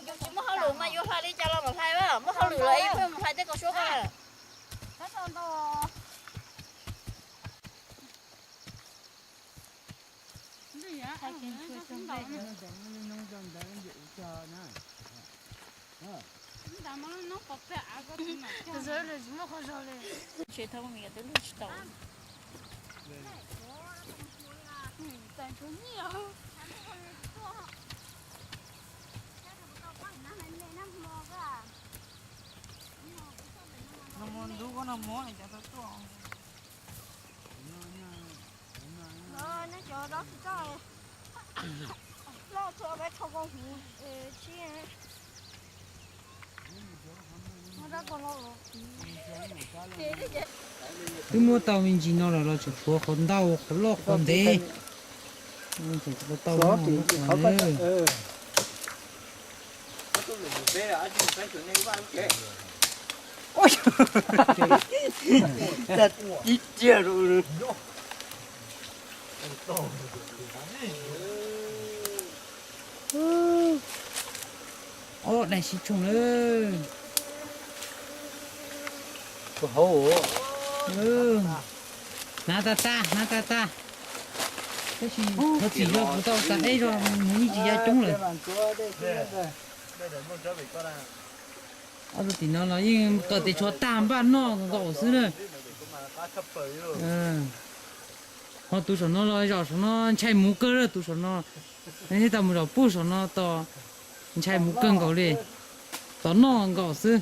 Yus tsis muaj hauj lwm mas yus hlais li cas los mam hlais, muaj hauj lwm los yus pheej mus hlais tej kaus suab ko. Tsis tau. No ntub koj no mov cov tau tuaj. Loj txhua peb thau koj huv tsis. Twb muab tau me ntsis no lawm los tseem tshuav qhov ntau qhov loj qhov ntev. Tseem tshuav tau no. Ob daim sib tshooj lawm. Hnav tag tag, hnav tag tag. Tab sis thov txim zog kuv tau xav deb zog mus ib tsis ya coob lawm. Ob tug tim no los yeej kawm tes tshuav tag npaj noj nkaus xwb na. Ho tus saum no los zaum saum no ntshai muv kawg, tus saum no thiab tau mus zaum puag saum no tos, ntshai muv kawg nkaus li. Tos noj nkaus xwb.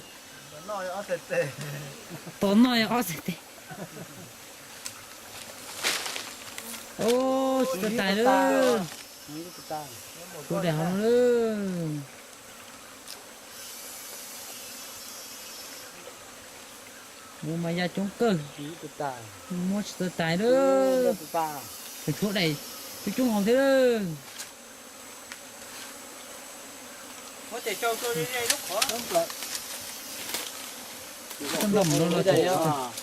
Tos noj ob txhais tes. Tsis tau tais lawm. Tshuav daim hauv no lawm. Muv mas ya coob kawg, muab tsis tau tais lawm. Tseem tshuav daim coob coob hauv thiab lawm. Koj nta mus no los tseem tshuav.